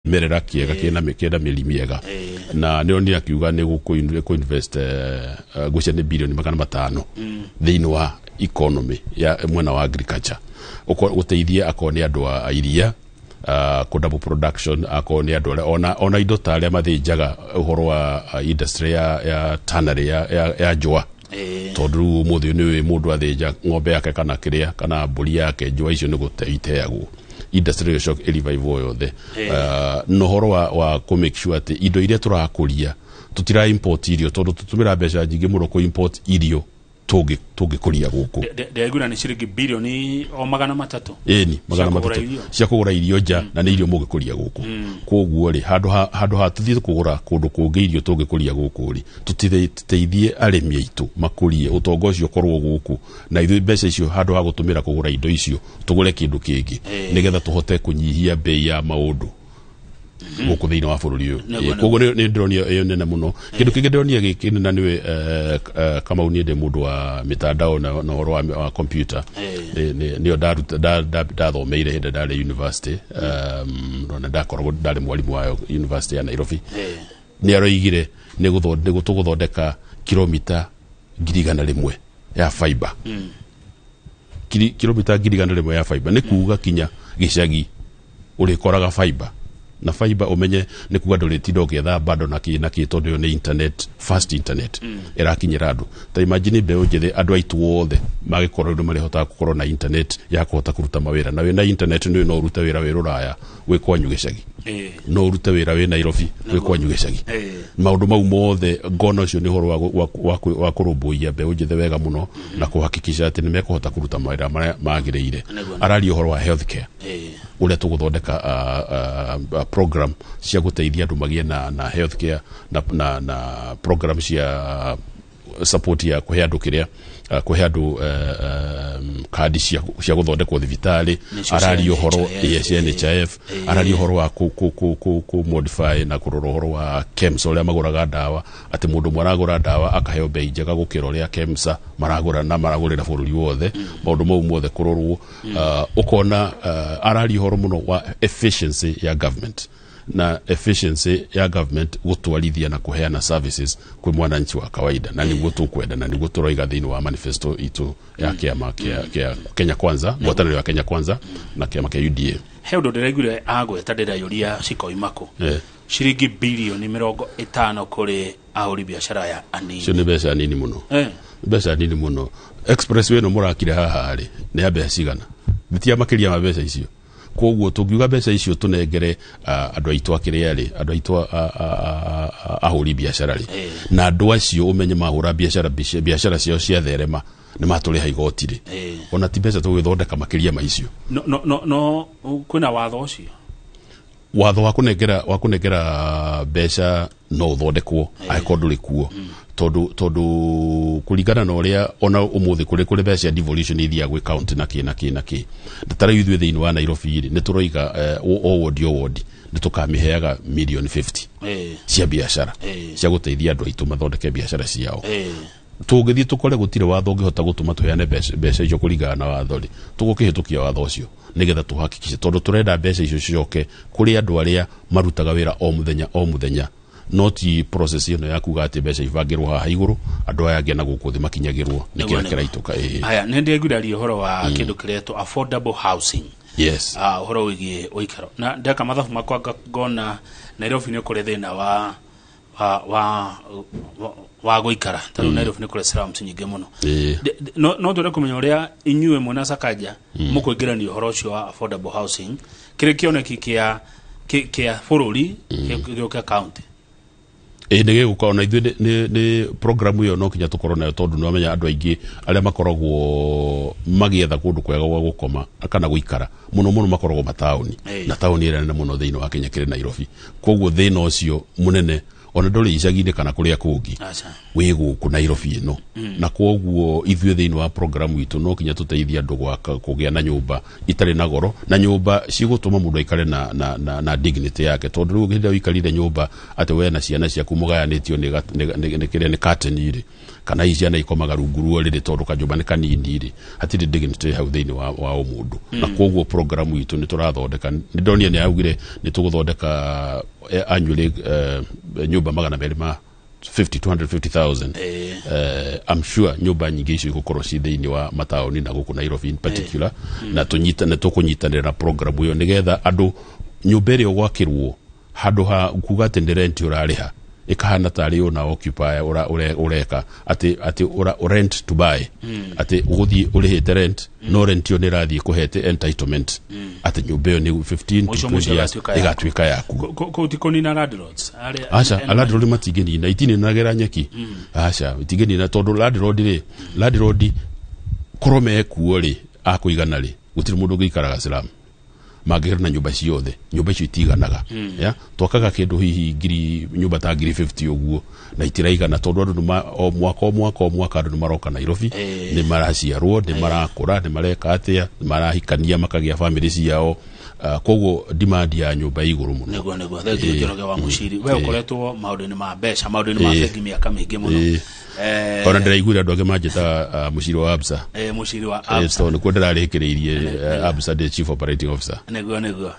Kĩmerera kĩega kĩna mĩri mĩega. Na nĩ onire akiuga nĩ gũkũ invest, ngwĩciria nĩ bilioni 500 thĩinĩ wa economy ya mwena wa agriculture. Gũteithia akorwo nĩ andũ a iria, kũ double production, akorwo nĩ andũ arĩa ona indo ta arĩa mathĩnjaga, ũhoro wa industry ya tannery ya njũa, tondũ rĩu ũmũthĩ nĩ mũndũ athĩnja ng'ombe yake kana kĩrĩa kana mbũri yake, njũa icio nĩ gũte iteagwo. Industry ĩyo ĩcoke ĩrevive o yothe. Na ũhoro wa kũ make sure atĩ indo iria tũrakũria tũtira import irio, tondũ tũtũmĩra mbeca nyingĩ mũno kũ import irio tũngĩkũria gũkũ. Ndĩraiguĩra nĩ ciringi bilioni o 300. Ĩni, magana Cia kũgũra 300 irio. Cia kũgũra irio nja, na nĩ irio mũngĩkũria gũkũ. Koguo rĩ, handũ ha tũthiĩ kũgũra kũndũ kũngĩ irio tũngĩkũria gũkũ rĩ, tũteithie arĩmi aitũ makũrie ũtonga ũcio ũkorwo gũkũ, na ithuĩ mbeca icio handũ ha gũtũmĩra kũgũra indo icio tũgũre kĩndũ kĩngĩ, nĩgetha tũhote kũnyihia bei ya maũndũ gũkũ thĩinĩ wa bũrũri ũyũ. Koguo nĩ ndĩronio ĩyo nene mũno. Kĩndũ kĩngĩ ndĩronio gĩ kĩnene nĩwe, Kamau, niĩ ndĩ mũndũ wa mĩtandao na ũhoro wa computer. Nĩyo ndathomeire hĩndĩ ndarĩ university, na ndakoragwo ndarĩ mwarimũ wayo University ya Nairobi. Nĩ aroigire nĩ tũgũthondeka kilomita 100,000 ya fiber. Kilomita 100,000 ya fiber nĩ kuga kinya gĩcagi ũrĩkoraga fiber. Na fiber ũmenye nĩ kuga ndũrĩtinda ũgĩetha bando na kĩ na kĩ, tondũ ĩyo nĩ internet, fast internet ĩrakinyĩra andũ. Ta imagine mbeũ njĩthĩ, andũ aitũ othe magĩkorwo nĩ marĩhotaga gũkorwo na internet ya kũhota kũruta mawĩra. Na wĩna internet nĩ no ũrute wĩra wĩ rũraya wĩ kwanyu gĩcagi, no ũrute wĩra wĩ Nairobi wĩ kwanyu gĩcagi. Maũndũ mau mothe ngona ũcio nĩ ũhoro wa kũrũmbũiya mbeũ njĩthĩ wega mũno na kũhakikisha atĩ nĩ mekũhota kũruta mawĩra marĩa magĩrĩire. Araria ũhoro wa healthcare, ũrĩa tũgũthondeka program cia gũteithia andũ magĩe na healthcare na program cia support ya kũhe andũ kĩrĩa, kũhe andũ kandi cia gũthondekwo thibitarĩ. Nĩcio Araria cia ũhoro NHIF. Yes, cia NHIF. Araria ũhoro wa kũ modify na kũrora ũhoro wa KEMSA, ũrĩa magũraga ndawa, atĩ mũndũ ũmwe aragũra ndawa akaheo bei njega gũkĩra ũrĩa KEMSA maragũra na maragũrĩra bũrũri wothe. Maũndũ mau mothe kũrorwo. Ũkona araria ũhoro mũno wa efficiency ya government, na efficiency ya government gũtwarithia na kũheana services kwĩ mwananchi wa kawaida, na nĩguo tũkwenda na nĩguo tũroiga thĩinĩ wa manifesto itũ ya kĩama kĩa Kenya Kwanza, ngwatanĩro ya Kenya Kwanza na kĩama kĩa UDA. He ũndũ ndĩraiguire agweta, ndĩrayũria cikoima kũ, ciringi bilioni 50 kũrĩ ahũri biacara ya anini. Icio nĩ mbeca nini mũno. Mbeca nini mũno. Expressway ĩno mũrakire haha rĩ, nĩ ya mbeca cigana? Nĩ tia makĩria ma mbeca icio. Koguo tũngiuga mbeca icio tũnengere andũ aitũ akĩrĩa rĩ, andũ aitũ ahũri biacara rĩ, na andũ acio ũmenye mahũra biacara, biacara ciao ciatherema nĩ matũrĩha igoti rĩ, ona ti mbeca tũgĩthondeka makĩria ma icio. No kwĩna watho ũcio? Watho wa kũnengera mbeca no ũthondekwo angĩkorwo ndũrĩ kuo, tondũ kũringana na ũrĩa ona ũmũthĩ kũrĩ mbeca cia devolution ithiaga gwĩ county na kĩ na kĩ na kĩ. Ta rĩu ithuĩ thĩinĩ wa Nairobi rĩ, nĩ tũroiga o wodi o wodi nĩ tũkamĩheaga milioni 50 cia biacara, cia gũteithia andũ aitũ mathondeke biacara ciao. Tũngĩthiĩ tũkore gũtirĩ watho ũngĩhota gũtũma tũheane mbeca icio kũringana na watho rĩ, tũgũkĩhĩtũkia watho ũcio nĩgetha tũhakikishe, tondũ tũrenda mbeca icio cicoke kũrĩ andũ arĩa marutaga wĩra o mũthenya o mũthenya, no ti process ĩno ya kuga atĩ mbeca ibangĩrwo haha igũrũ, andũ aya angĩ na gũkũ thĩ makinyagĩrwo nĩ kĩrĩa kĩraitũka. Ĩĩ. Haya, nĩ ndĩraiguire ũhoro wa kĩndũ kĩretwo affordable housing, ũhoro wĩgiĩ ũikaro, na ndeka mathabu makwa ngona Nairobi nĩ kũrĩ thĩna wa gũikara. Ta rĩu Nairobi nĩ kũrĩ slums nyingĩ mũno. No twende kũmenya ũrĩa inyuĩ mwena Sakaja mũkũingĩrania ũhoro ũcio wa affordable housing kĩrĩ kĩoneki kĩa bũrũri gĩũke county. Ĩ, nĩ gĩgũka ona ithuĩ nĩ program ĩyo no kinya tũkorwo nayo, tondũ nĩ wamenya andũ aingĩ arĩa makoragwo magĩetha kũndũ kwega gwa gũkoma kana gũikara mũno mũno makoragwo mataũni, na taũni ĩrĩa nene mũno thĩinĩ wa Kenya kĩrĩ Nairobi. Koguo thĩna ũcio mũnene ona ndũrĩ icagi-inĩ kana kũrĩa kũngĩ, Aca. wĩ gũkũ Nairobi ĩno. Na koguo ithuĩ thĩinĩ wa programu itũ no kinya tũteithie andũ gwaka, kũgĩa na nyũmba itarĩ na goro, na nyũmba cigũtũma mũndũ aikare na dignity yake, tondũ rĩu hĩndĩ ĩrĩa ũikarire nyũmba atĩ we na ciana ciaku mũgayanĩtio nĩ kĩrĩa, nĩ curtain rĩ, Kana hihi ciana ikomaga rungu rwa ũrĩrĩ tondũ kanyũmba nĩ kanini rĩ, hatirĩ dignity hau thĩinĩ wa ũmũndũ. Na koguo programu itũ nĩ tũrathondeka, nĩ ndonire nĩ augire nĩ tũgũthondeka annually nyũmba 250, 250,000. I'm sure nyũmba nyingĩ icio igũkorwo ci thĩinĩ wa mataũni na gũkũ Nairobi in particular, na tũnyita nĩ tũkũnyitanĩra na program ĩyo nĩgetha andũ nyũmba ĩrĩa ũgwakĩrwo handũ ha kuga atĩ nĩ rent ũrarĩha, ĩkahana tarĩ ũna occupier ũreka atĩ ũra rent to buy, atĩ ũgũthiĩ ũrĩhĩte rent, no rent ĩyo nĩ ĩrathiĩ kũhete entitlement atĩ nyũmba ĩyo nĩ 15 to Mũico 20 mũico years ĩgatuĩka yaku. ĩgatuĩka yaku. Kũu ti kũnina landlords Aca, landlord matingĩnina, itininagĩra nyeki. Aca, itingĩnina tondũ landlord rĩ, landlord korwo mekuo rĩ akũigana rĩ, gũtirĩ mũndũ ũngĩikaraga slum. Mangĩgera na nyũmba ciothe, nyũmba icio itiganaga ya twakaga kĩndũ hihi ngiri nyũmba ta ngiri 50 ũguo, na itiraigana tondũ andũ nĩma o mwaka o mwaka o mwaka andũ nĩ maroka Nairobi, nĩ maraciarwo, nĩ marakũra, nĩ mareka atĩa, nĩ marahikania, makagĩa famĩlĩ ciao. Koguo demand ya nyũmba ĩ igũrũ mũno. Nĩguo, thengiũ. Njoroge wa Mũciri, we ũkoretwo maũndũ-inĩ ma mbeca, maũndũ-inĩ ma bengi mĩaka mĩingĩ mũno. Ona ndĩraiguire andũ angĩ manjĩtaga Mũciri wa Absa. Mũciri wa Absa. Tondũ nĩkuo ndĩrarĩkĩrĩirie Absa ndĩ chief operating officer. Nĩguo.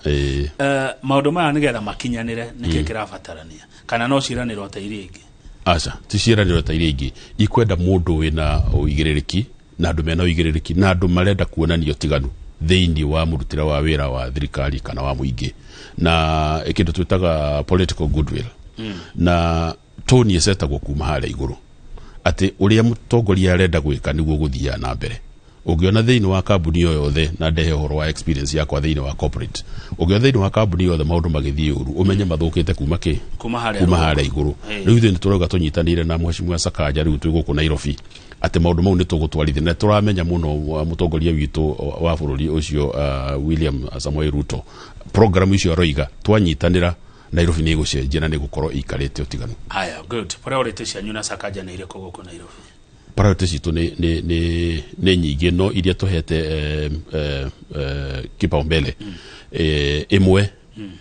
Maũndũ maya nĩgetha makinyanĩre, nĩkĩ kĩrabatarania, kana no ciĩranĩro ta iria ingĩ? Aca, ti ciĩranĩro ta iria ingĩ. Ikwenda mũndũ wĩna ũigĩrĩrĩki na andũ mena ũigĩrĩrĩki na andũ marenda kuonania ũtiganu thĩinĩ wa mũrutĩre wa wĩra wa thirikari kana wa mũingĩ, na kĩndũ twĩtaga political goodwill, na toni ĩcetagwo kuma harĩa igũrũ atĩ ũrĩa mũtongoria arenda gwĩka nĩguo gũthiaga na mbere. Ũngĩona thĩinĩ wa kambuni o yothe, na ndehe ũhoro wa experience yakwa thĩinĩ wa corporate, ũngĩona thĩinĩ wa kambuni yothe maũndũ magĩthiĩ ũru, ũmenye mathũkĩte kuma kĩ? Kuma harĩa kuma rũgongo. Harĩa igũrũ. Rĩu ithuĩ nĩ tũrauga tũnyitanĩire na mheshimiwa Sakaja rĩu twĩ gũkũ Nairobi atĩ maũndũ mau nĩ tũgũtwarithia, na tũramenya mũno wa mũtongoria witũ wa bũrũri ũcio, William Samoei Ruto, program icio aroiga twanyitanĩra Nairobi nĩ ĩgũcenjia na nĩ ĩgũkorwo ĩikarĩte ũtiganu. Haya, good. Priority cianyu na Sakaja nĩ irĩkũ gũkũ Nairobi? Priority citũ nĩ nyingĩ, no iria tũhete kipaumbele, ĩmwe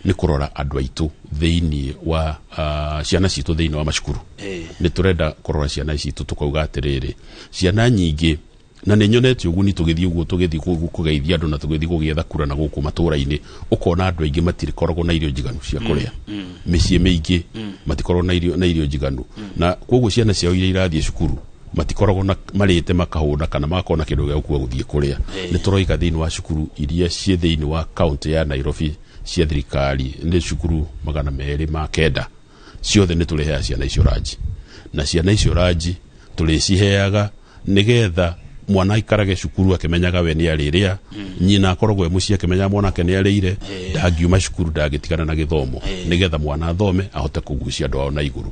nĩ kũrora andũ aitũ thĩinĩ wa ciana citũ thĩinĩ wa macukuru. Nĩ tũrenda kũrora ciana citũ, tũkauga atĩrĩrĩ, ciana nyingĩ, na nĩ nyonete ũguni tũgĩthiĩ ũguo, tũgĩthiĩ kũgeithia andũ na tũgĩthiĩ gũgĩetha kura na gũkũ matũra-inĩ, ũkona andũ aingĩ matirĩkoragwo na irio njiganu cia kũrĩa. Mĩciĩ mĩingĩ matikoragwo na irio njiganu, na koguo ciana ciao iria irathiĩ cukuru matikoragwo na marĩte makahũna kana magakorwo na kĩndũ gĩa gũkua gũthiĩ kũrĩa. Nĩ tũroiga thĩinĩ wa cukuru iria ciĩ thĩinĩ wa kaunti ya Nairobi cia thirikari, nĩ cukuru 209, ciothe nĩ tũrĩheaga ciana icio ranji, na ciana icio ranji tũrĩciheaga nĩgetha mwana aikarage cukuru akĩmenyaga we nĩ arĩrĩa, nyina akoragwo e mũciĩ akĩmenyaga mwanake nĩ arĩire, ndangiuma cukuru, ndangĩtigana na gĩthomo, nĩgetha mwana athome ahote kũgucia andũ ao na igũrũ.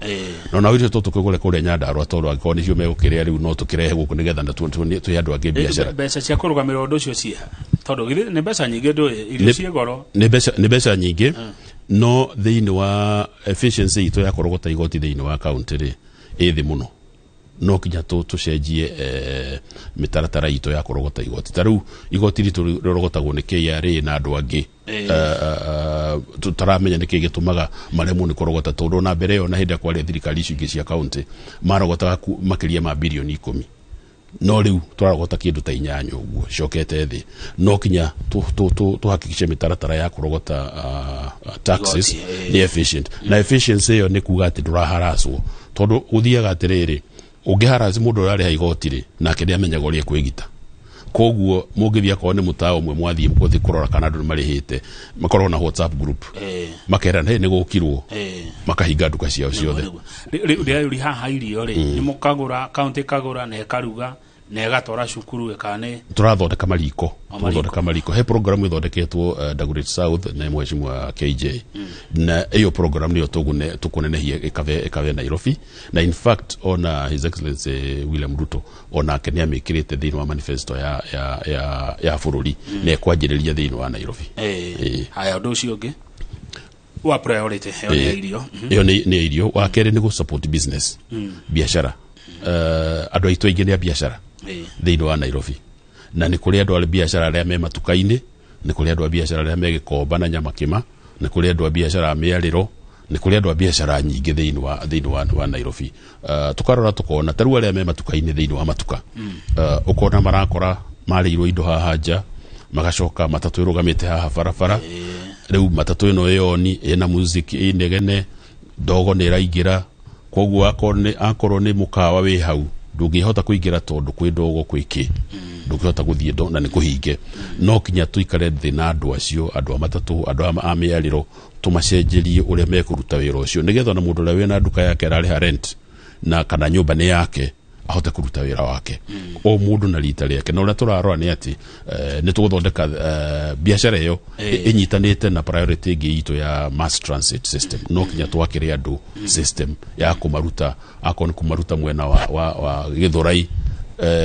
No na icio tũkĩgũre kũrĩa Nyandarũa, tondũ angĩkorwo nĩcio megũkĩrĩa rĩu, no tũkĩrehe gũkũ nĩgetha na tũhe andũ angĩ biacara. Mbeca cia kũrũgamĩrĩra ũndũ ũcio ciĩha? Tondũ githĩ nĩ mbeca nyingĩ? Ndũĩ irio ciĩ goro. Nĩ mbeca nyingĩ, no thĩinĩ wa efficiency itũ ya kũrogota igoti thĩinĩ wa kaunti rĩ, ĩ thĩ mũno. No kinya tũcenjie mĩtaratara itũ ya kũrogota igoti. Ta rĩu igoti ritũ rĩrogotagwo nĩ KRA na andũ angĩ. Tũtaramenya nĩkĩ gĩtũmaga maremwo nĩ kũrogota, tondũ ona mbere ĩyo na hĩndĩ ĩrĩa kwarĩ thirikari icio ingĩ cia kaunti marogotaga makĩria ma birioni 10, no rĩu tũrarogota kĩndũ ta 8 ũguo, cokete thĩ. No kinya tũhakikishe mĩtaratara ya kũrogota taxes Igoti, nĩ efficient, na efficiency ĩyo nĩ kuga atĩ ndũraharacwo, tondũ gũthiaga atĩrĩrĩ, ũngĩharaci mũndũ ũrarĩha igoti rĩ, nake nĩ amenyaga ũrĩa ekwĩgita. Koguo mũngĩthiĩ akorwo nĩ mũtaa ũmwe, mwathiĩ gũthiĩ kũrora kana andũ nĩ marĩhĩte, makorwo na WhatsApp group, makerana, "Hey, nĩ gũkirwo," makahinga nduka ciao ciothe. Rĩu ndĩrayũri haha, irio rĩ, nĩ mũkagũra, kaunti ĩkagũra na ĩkaruga na ĩgatwara cukuru, ĩkana nĩ Tũrathondeka mariko. O, mariko. Tũrathondeka mariko. He program ĩthondeketwo Dagoretti South na mheshimiwa KJ, na ĩyo program nĩyo tũkũnenehia ĩkabe Nairobi, na in fact ona His Excellency William Ruto onake nĩ amĩkĩrĩte thĩinĩ wa manifesto ya bũrũri na ĩkwanjĩrĩria thĩinĩ wa Nairobi. Haya, ũndũ ũcio ũngĩ wa priority, ĩyo nĩ ya irio. Ĩyo nĩ ya irio. Wa kerĩ nĩ gũ support business, biacara. Andũ aitũ aingĩ nĩ a biacara thĩinĩ wa Nairobi, na nĩ kũrĩ andũ a biacara arĩa me matuka-inĩ, nĩ kũrĩ andũ a biacara arĩa me Gĩkomba na Nyamakĩma, nĩ kũrĩ andũ a biacara a mĩarĩro, Nĩ kũrĩ andũ a biacara nyingĩ thĩinĩ wa Nairobi. Tũkarora tũkona ta rĩu arĩa me matuka-inĩ thĩinĩ wa matuka, ũkona marakora marĩirwo indo haha nja, magacoka matatũ ĩrũgamĩte haha barabara. Rĩu matatũ ĩno ĩyoni ĩna music, ĩnegene, ndogo nĩ ĩraingĩra. Koguo akorwo nĩ mũkawa wĩ hau, ndũngĩhota kũingĩra tondũ kwĩ ndogo, kwĩ kĩ, ndũngĩhota gũthiĩ na nĩ kũhinge. No kinya tũikare thĩ na andũ acio, andũ a matatũ, andũ a mĩarĩro, tũmacenjerie ũrĩa mekũruta wĩra ũcio, nĩgetha ona mũndũ ũrĩa wĩna nduka yake ararĩha rent na kana nyũmba nĩ yake ahote kũruta wĩra wake, o mũndũ na rita rĩake. Na ũrĩa tũrarora nĩ atĩ nĩ tũgũthondeka biacara ĩyo ĩnyitanĩte na priority ĩngĩ itũ ya mass transit system. No kinya twakĩre andũ system ya kũmaruta, akorwo nĩ kũmaruta mwena wa Gĩthũrai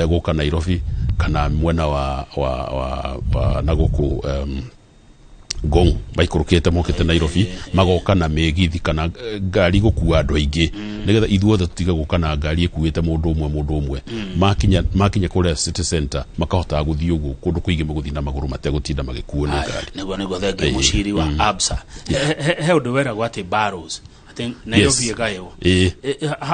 gũka Nairobi, kana mwena wa na gũkũ Ngong, maikũrũkĩte mokĩte Nairobi, magoka na mĩgithi kana ngari gũkua andũ aingĩ, nĩgetha ithuothe tũtige gũka na ngari ĩkuĩte mũndũ ũmwe mũndũ ũmwe. Makinya kũrĩa city center makahotaga gũthiĩ ũguo kũndũ kũingĩ magũthiĩ na magũrũ mategũtinda magĩkuo nĩ ngari. Nĩguo thengiũ, mũciri wa Absa. He ũndũ weragwo atĩ boroughs, atĩ Nairobi ĩgaywo.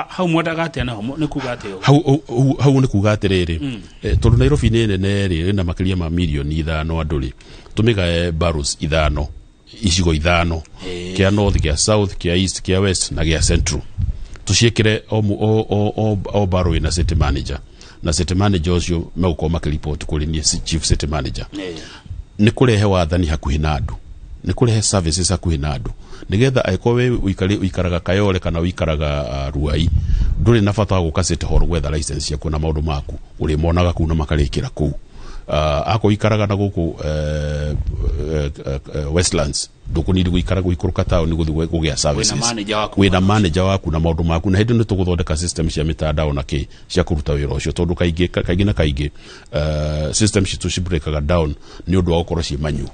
Hau mwendaga atĩa naho? Nĩ kuga atĩa ũguo? Hau nĩ kuga atĩrĩrĩ, tondũ Nairobi nĩ nene rĩ, ĩna makĩria ma mirioni 5 andũ rĩ, tũmĩgae boroughs ithano, icigo ithano, kĩa north, kĩa south, kĩa east, kĩa west na gĩa central. Tũciĩkĩre o, mu- o, o, o, o borough ĩna city manager, na city manager ũcio megũkorwo makĩripoti kũrĩ niĩ, chief city manager. Nĩ kũrehe wathani hakuhĩ na andũ, nĩ kũrehe services hakuhĩ na andũ, nĩgetha angĩkorwo we ũikaraga Kayole kana ũikaraga Ruai, ndũrĩ na bata wa gũka City Hall gwetha license ciaku na maũndũ maku, ũrĩmonaga kũu na makarĩkĩra kũu. Akorwo ũikaraga na gũkũ Westlands, ndũkũnidi gũikara gũikũrũka taũni gũthiĩ kũgĩa services. Manager waku. Wĩna manager waku na maũndũ maku. Na hĩndĩ nĩ tũgũthondeka system cia mĩtandao na kĩ cia kũruta wĩra ũcio, tondũ kaingĩ na kaingĩ system citũ cibreakaga down nĩ ũndũ wa gũkorwo ciĩ manyuo.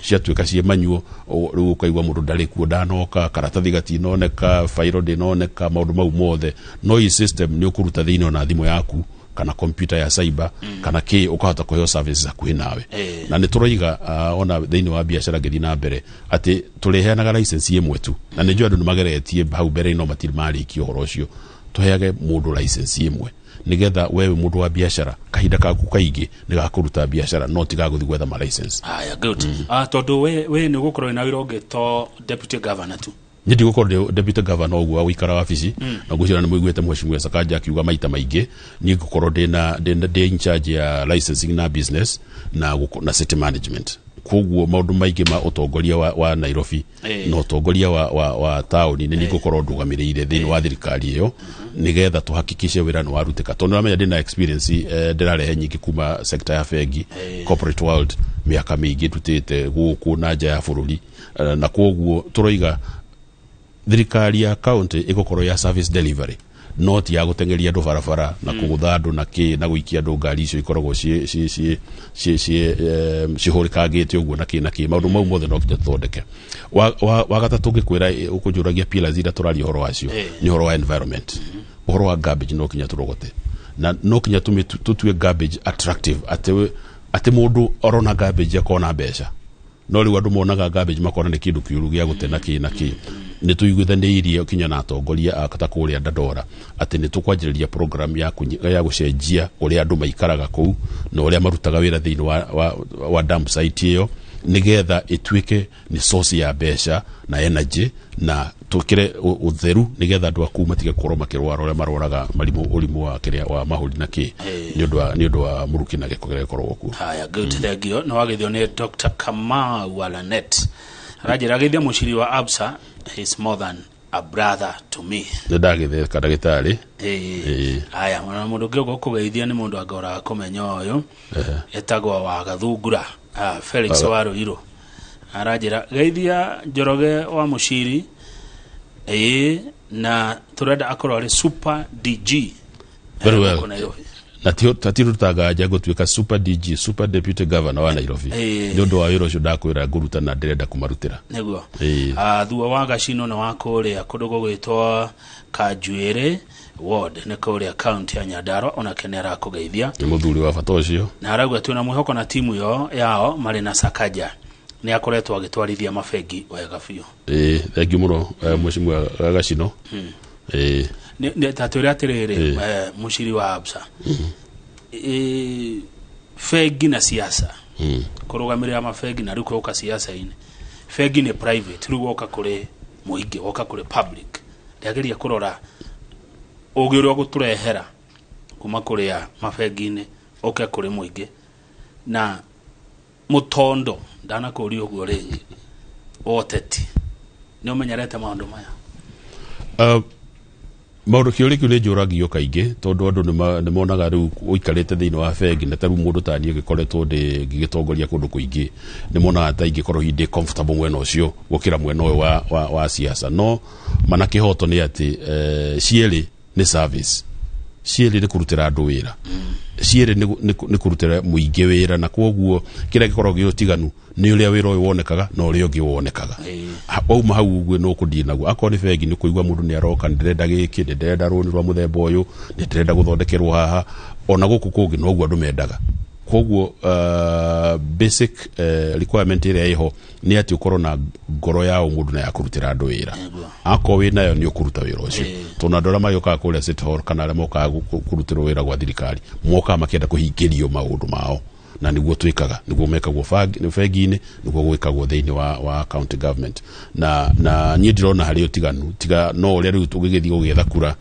Ciatuĩka ciĩ manyuo, rĩu ũkaigua mũndũ ndarĩ kuo, ndanoka, karatathi gatinoneka, fairo ndĩnoneka, maũndũ mau mothe. No i system nĩ ũkũruta thĩinĩ ona thimũ yaku kana computer ya cyber kana kĩ, ũkahota kũheo services hakuhĩ nawe. Na nĩ tũroiga ona thĩinĩ wa biacara ngĩthiĩ na mbere atĩ tũrĩheanaga license ĩmwe tu, na nĩ njũĩ andũ nĩ mageretie hau mbere no matirĩ marĩkia ũhoro ũcio. Tũheage mũndũ license ĩmwe, nĩgetha we wĩ mũndũ wa biacara, kahinda kaku kaingĩ nĩ gakũruta biacara, no ti gagũthiĩ gwetha ma license. Haya, good. Tondũ we nĩ ũgũkorwo wĩna wĩra ũngĩ to deputy governor tu? Niĩ ndigũkorwo ndĩ deputy governor ũguo wa gũikara wabici, na ngwĩciria nĩ mũiguĩte mheshimiwa Sakaja akiuga maita maingĩ niĩ ngũkorwo ndĩ in charge ya licensing na business na city management. Koguo maũndũ maingĩ ma ũtongoria wa Nairobi na ũtongoria wa taũni nĩ niĩ ngũkorwo ndũgamĩrĩire thĩinĩ wa thirikari ĩyo, nĩgetha tũhakikishe wĩra nĩ warutĩka, tondũ nĩũramenya ndĩna experience ndĩrarehe nyingĩ kuma sector ya bengi, corporate world, mĩaka mĩingĩ ndutĩte gũkũ na nja ya bũrũri. Na koguo tũroiga thirikari ya county ĩgũkorwo ya service delivery, no ti ya gũteng'eria andũ barabara na kũgũtha andũ na kĩ na gũikia andũ ngari icio ikoragwo ciĩ cihũrĩkangĩte ũguo na kĩ na kĩ. Maũndũ mau mothe no nginya tũthondeke. Wa gatatũ ngĩkwĩra, ũkũnjũragia pillars iria tũraria ũhoro wacio, nĩ ũhoro wa environment, ũhoro wa garbage. No nginya tũrogote na no nginya tũtue garbage attractive, atĩ mũndũ orona garbage akona mbeca. No rĩu andũ monaga garbage makona nĩ kĩndũ kĩũru gĩa gũte na kĩ na kĩ. Nĩ tũiguithanĩirie kinya na atongoria a ta kũrĩa Dandora atĩ nĩ tũkwanjĩrĩria program ya gũcenjia ũrĩa andũ maikaraga kũu na ũrĩa marutaga wĩra thĩinĩ wa dump site ĩyo, nĩgetha ĩtuĩke nĩ source ya mbeca na energy, na twĩkĩre ũtheru, nĩgetha andũ akuu matige gũkorwo makĩrwara ũrĩa marwaraga marimũ, ũrimũ wa kĩrĩa wa mahũri na kĩ, nĩ ũndũ wa mũrukĩ na gĩko kĩrĩa gĩkoragwo kuo. Haya, good, thank you. Nĩ wagithio nĩ Dr. Kamau Alanet, aranjĩra geithia mũciri wa Absa, he's more than a brother to me. Nĩ ndagĩtheka ndagĩtarĩ. Haya, ona mũndũ ũngĩ ũguo kũgeithia nĩ mũndũ angoraga kũmenya ũyũ etagwo wa Gathungura, Felix wa Ruiru, aranjĩra geithia Njoroge wa Mũciri, ĩĩ, na tũrenda akorwo arĩ super DG. Very well. Gũkũ Nairobi. Na tirutaga nganja ngũtuĩka super DG, super deputy governor wa Nairobi, nĩ ũndũ wa wĩra ũcio ndakwĩra ngũruta na ndĩrenda kũmarutĩra. Nĩguo. Thua wa gacino nĩ wa kũrĩa kũndũ gũgwĩtwo Kanjuĩrĩ ward, nĩ kũrĩa county ya Nyandarua, onake nĩ arakũgeithia. Nĩ mũthuri wa bata ũcio. Na arauga twĩna mwĩhoko na timu yo yao marĩ na Sakaja. Nĩ akoretwo agĩtwarithia mabengi wega biũ. Thengiũ mũno, Mheshimiwa Gacino. Ta twĩre atĩrĩrĩ, mũciri wa Absa, bengi na siasa, kũrũgamĩrĩra mabengi na rĩu kũũka siasa-inĩ, bengi nĩ private, rĩu woka kũrĩ mũingĩ, woka kũrĩ public, ndĩageria kũrora ũgĩ ũrĩa ũgũtũrehera kuma kũrĩa mabengi-inĩ ũke kũrĩ mũingĩ na mũtondo. Ndanakũria ũguo rĩngĩ wa ũteti, nĩ ũmenyerete maũndũ maya? Maũndũ kĩũria kĩu nĩ njũragio kaingĩ, tondũ andũ nĩ monaga rĩu ũikarĩte thĩinĩ wa bengi, na ta rĩu mũndũ ta niĩ ngĩkoretwo ndĩ ngĩgĩtongoria kũndũ kũingĩ, nĩ monaga ta ingĩkorwo hihi ndĩ comfortable mwena ũcio gũkĩra mwena ũyũ wa siasa. No mana kĩhoto nĩ atĩ cierĩ nĩ service, cierĩ nĩ kũrutĩra andũ wĩra, cierĩ nĩ kũrutĩra mũingĩ wĩra, na kwoguo kĩrĩa gĩkoragwo gĩ ũtiganu nĩ ũrĩa wĩra ũyũ wonekaga na ũrĩa ũngĩ wonekaga. Wauma hau ũguo no kũndiĩ naguo. Akorwo nĩ bengi, nĩ kũigua mũndũ nĩ aroka, nĩ ndĩrenda gĩkĩ, nĩ ndĩrenda rũni rwa mũthemba ũyũ, nĩ ndĩrenda gũthondekerwo haha. Ona gũkũ kũngĩ noguo andũ mendaga. Koguo basic requirement ĩrĩa ĩho nĩ atĩ ũkorwo na ngoro ya ũmũndũ na ya kũrutĩra andũ wĩra. Akorwo wĩ nayo, nĩ ũkũruta wĩra ũcio, tondũ andũ arĩa magĩũkaga kũrĩa City Hall kana arĩa mokaga kũrutĩrwo wĩra gwa thirikari mokaga makĩenda kũhingĩrio maũndũ mao, na nĩguo twĩkaga, nĩguo mekagwo bengi-inĩ, nĩguo gwĩkagwo thĩinĩ wa county government. Na niĩ ndirona harĩ ũtiganu, tiga no ũrĩa rĩu tũgĩgĩthiĩ gũgĩetha kura,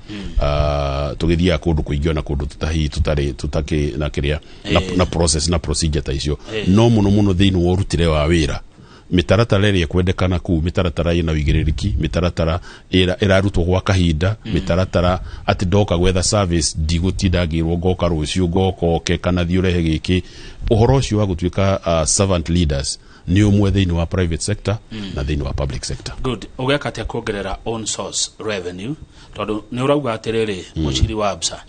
tũgĩthiaga kũndũ kũingĩ, ona kũndũ tũtahihi tũtarĩ tũtakĩ na kĩrĩa na process na procedure ta icio. No mũno mũno thĩinĩ wa ũrutĩre wa wĩra, mĩtaratara ĩrĩa ĩkwendekana kũu, mĩtaratara ĩna ũigĩrĩrĩki, mĩtaratara ĩrarutwo gwa kahinda, mĩtaratara atĩ ndoka gwetha service ndigũtinda ngĩrwo ngoka rũciũ, ngoka oke kana thiĩ ũrehe gĩkĩ. Ũhoro ũcio wa gũtuĩka servant leaders nĩ ũmwe thĩinĩ wa private sector na thĩinĩ wa public sector. Good. Ũgeka atĩa kuongerera own source revenue, tondũ nĩ ũrauga atĩrĩrĩ, mũciri wa Absa,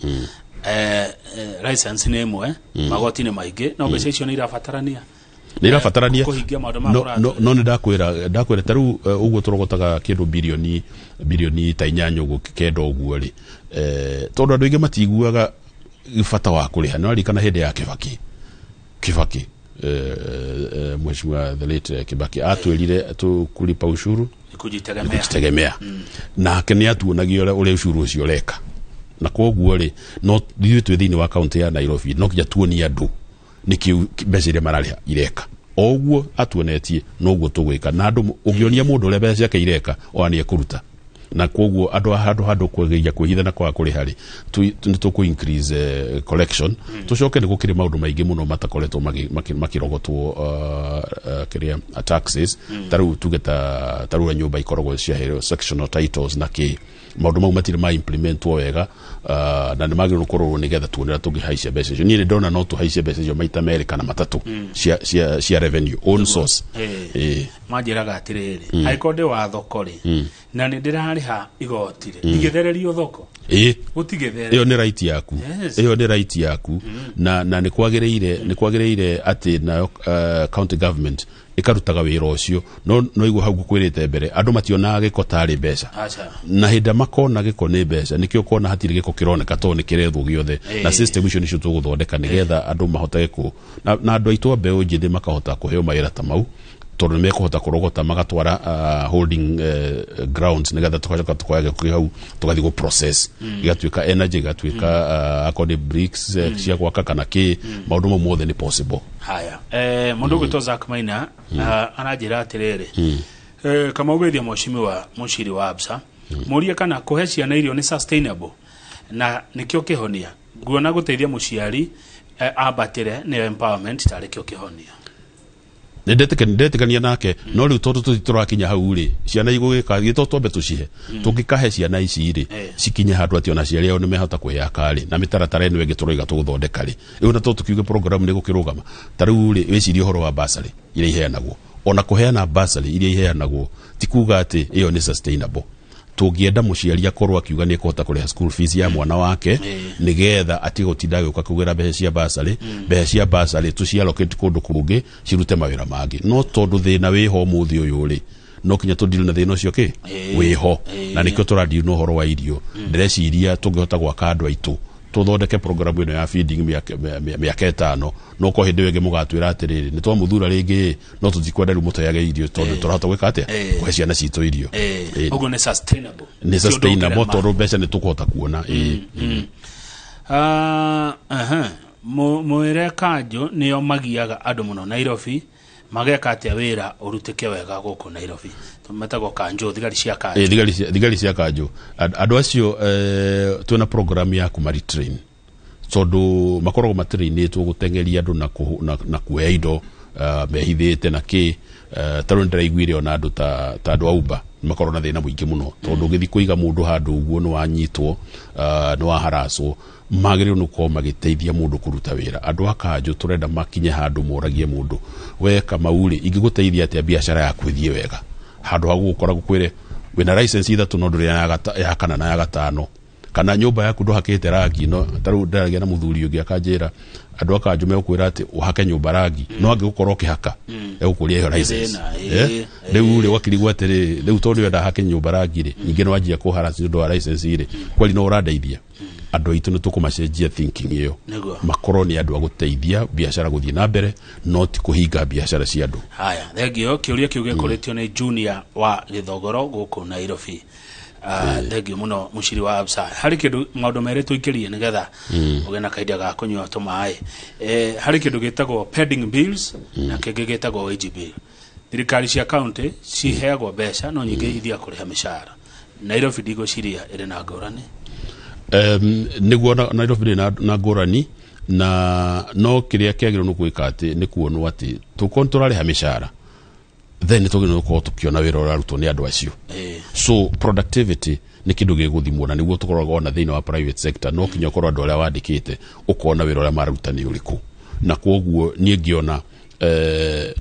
license nĩ ĩmwe, magoti nĩ maingĩ, no mbeca icio nĩ irabatarania Nĩ irabatarania kũhingia maũndũ ma no, kũratũ. No nĩ ndakwĩra ta rĩu, ũguo tũrogotaga kĩndũ bilioni ta 8 ũguo, 9 ũguo rĩ, tondũ andũ aingĩ matiguaga bata wa kũrĩha. Nĩ waririkana hĩndĩ ya Kibaki, Mheshimiwa the late Kibaki atwĩrire tu kulipa ushuru Ni kujitegemea. Kujitegemea. Nake nĩ atuonagia ũrĩa ushuru ũcio ũreka, na koguo rĩ, no ithuĩ twĩ thĩinĩ wa kaunti ya Nairobi, no nginya tuonie andũ nĩkĩ mbeca iria mararĩha ireka. O ũguo atuonetie, noguo tũgwĩka. Na andũ, ũngĩonia mũndũ ũrĩa mbeca ciake ireka, ona nĩ ekũruta. Na koguo andũ a handũ kwĩgeria kwĩhitha na kwaga kũrĩha rĩ, nĩ tũkũ increase collection. Tũcoke nĩ gũkĩrĩ maũndũ maingĩ mũno matakoretwo makĩrogotwo, kĩrĩa taxes, ta rĩu tuge ta rĩu ũrĩa nyũmba ikoragwo ciaheirwo sectional titles na kĩ, maũndũ mau matirĩ ma implementwo wega, na nĩ magĩrĩirwo kũrorwo nĩgetha tuone ũrĩa tũngĩhaicia mbeca icio. Niĩ nĩ ndona no tũhaicie mbeca icio maita merĩ kana matatũ cia revenue own source. Manjĩraga atĩrĩrĩ, angĩkorwo ndĩ wa thoko rĩ, na nĩ ndĩrarĩha igoti rĩ, ndigĩthererio thoko? Gũtigĩthere. Ĩyo nĩ right yaku. Ĩyo nĩ right yaku, na nĩ kwagĩrĩire atĩ nayo county government ĩkarutaga wĩra ũcio. No igua hau ngũkwĩrĩte mbere, andũ mationaga gĩko tarĩ mbeca. Aca. Na hĩndĩ ĩrĩa makona gĩko nĩ mbeca, nĩkĩo ũkona hatirĩ gĩko kĩroneka tondũ nĩ kĩrethwo gĩothe. Na system icio nĩcio tũgũthondeka nĩgetha andũ mahotage kũ na andũ aitũ a mbeũ njĩthĩ makahota kũheo mawĩra ta mau, tondũ nĩ mekũhota kũrogota magatwara holding grounds, nĩgetha tũgacoka tukoya gĩko kĩu hau, tũgathiĩ gũ process, gĩgatuĩka energy, gĩgatuĩka akorwo nĩ bricks cia gwaka kana kĩ. Maũndũ mau mothe nĩ possible. Haya, mũndũ ũgwĩtwo Zack Maina aranjĩra atĩrĩrĩ, kama ũgeithia mheshimiwa mũciri wa Absa, mũrie kana kũhe ciana irio nĩ sustainable na nĩkĩo kĩhonia. Nguona gũteithia mũciari ambatĩre nĩyo empowerment, tarĩ kĩo kĩhonia. Nĩ ndetĩkania nake, no rĩu tondũ tũthi tũrakinya hau rĩ, ciana igũgĩka gĩto twambe tũcihe, tũngĩkahe ciana ici rĩ, cikinye handũ atĩ ona aciari ao nĩ mehota kwĩyaka rĩ, na mĩtaratara ĩno ĩngĩ tũroiga tũgũthondeka rĩ, rĩu na to tũkiuge program nĩ gũkĩrũgama. Ta rĩu rĩ, wĩcirie ũhoro wa bursary iria iheanagwo. Ona kũheana bursary iria iheanagwo ti kuga atĩ ĩyo nĩ sustainable. Tũngĩenda mũciari akorwo akiuga nĩ ekũhota kũrĩha school fees ya mwana wake, nĩgetha atige gũtinda agĩũka kũgĩra mbeca cia bursary. Mbeca cia bursary tũciallocate kũndũ kũngĩ cirute mawĩra mangĩ. No tondũ thĩna wĩho ũmũthĩ ũyũ rĩ, no kinya tũdeal na thĩna ũcio kĩ wĩho, na nĩkĩo tũradeal na ũhoro wa irio. Ndĩreciria tũngĩhota gwaka andũ aitũ Tuthondeke program ĩno ya feeding mĩaka 5, no ko hĩndĩ ĩyo ĩngĩ mũgatwĩra atĩrĩrĩ, nĩ twamũthura rĩngĩ, no tũtikwenda rĩu mũteage irio, tondũ tũrahota gwĩka atĩa? Kũhe ciana citũ irio. Ũguo nĩ sustainable. Nĩ Ti ũndũ sustainable ũngĩrema. Tondũ mbeca nĩ tũkũhota kuona. Ah, aha. Mwĩre kanjũ nĩo magiaga andũ mũno Nairobi, mageka atĩa wĩra ũrutĩke wega gũkũ Nairobi? Metagwo kanjũ, thigari cia kanjũ. Thigari cia kanjũ. Andũ acio, twĩna program ya kũmaretrain, tondũ makoragwo matrainĩtwo gũteng'eria andũ na kuoya indo mehithĩte na kĩ. Tarĩu nĩndĩraiguire ona andũ ta andũ a Uber makorwo na thĩna mũingĩ mũno, tondũ ũgĩthiĩ kũiga mũndũ handũ ũguo nĩ wanyitwo, nĩ waharacwo. Magĩrĩirwo nĩ gũkorwo magĩteithia mũndũ kũruta wĩra. Andũ a kanjũ tũrenda makinye handũ moragie mũndũ, "We Kamau rĩ, ingĩgũteithia atĩa biacara yaku ĩthiĩ wega?" Handũ ha gũgũkora gũkwĩre wĩna license ithatũ no ndũrĩ ya kana na ya gatano, kana nyũmba yaku ndũhakĩte rangi. No tarĩu ndĩragia na mũthuri ũngĩ akanjĩra andũ a kanjũ megũkwĩra atĩ ũhake nyũmba rangi, no angĩgũkorwo ũkĩhaka egũkũria ĩyo license. Thĩna, Rĩu rĩ, ũgakĩrigwo atĩrĩ, rĩu tondũ enda hake nyũmba rangi rĩ, ningĩ no anjia kũharass nĩ ũndũ wa license rĩ, kweli no ũrandeithia? Andũ aitũ nĩ tũkũmacenjia thinking ĩyo, makorwo nĩ andũ a gũteithia biacara gũthiĩ na mbere, no ti kũhinga biacara cia andũ. Haya, thengio. Kĩũria kĩu gĩkũrĩtio nĩ Junior wa Gĩthogoro gũkũ Nairobi. Thengio mũno, mũciri wa Absa. Harĩ kĩndũ, maũndũ merĩ tũikĩrie nĩgetha ũgĩe na kahinda ga kũnyua tũmaĩ. Harĩ kĩndũ gĩtagwo pending bills na kĩngĩ gĩtagwo wage bill. Thirikari cia county ciheagwo mbeca, no nyingĩ ithiaga kũrĩha mĩcara. Nairobi ndigwĩciria ĩrĩ na ngũrani. Nĩguo Nairobi ndĩrĩ na ngũrani, na no kĩrĩa kĩagĩrĩirwo nĩ gwĩka atĩ nĩ kuonwo atĩ tũkorwo nĩ tũrarĩha mĩcara, then nĩ tũgĩrĩirwo gũkorwo tũkĩona wĩra ũrarutwo nĩ andũ acio. So productivity nĩ kĩndũ gĩgũthimwo, na nĩguo tũkoragwo ona thĩinĩ wa private sector. No kinya ũkorwo andũ arĩa wandĩkĩte ũkona wĩra ũrĩa mararuta nĩ ũrĩkũ. Na kwoguo niĩ ngĩona,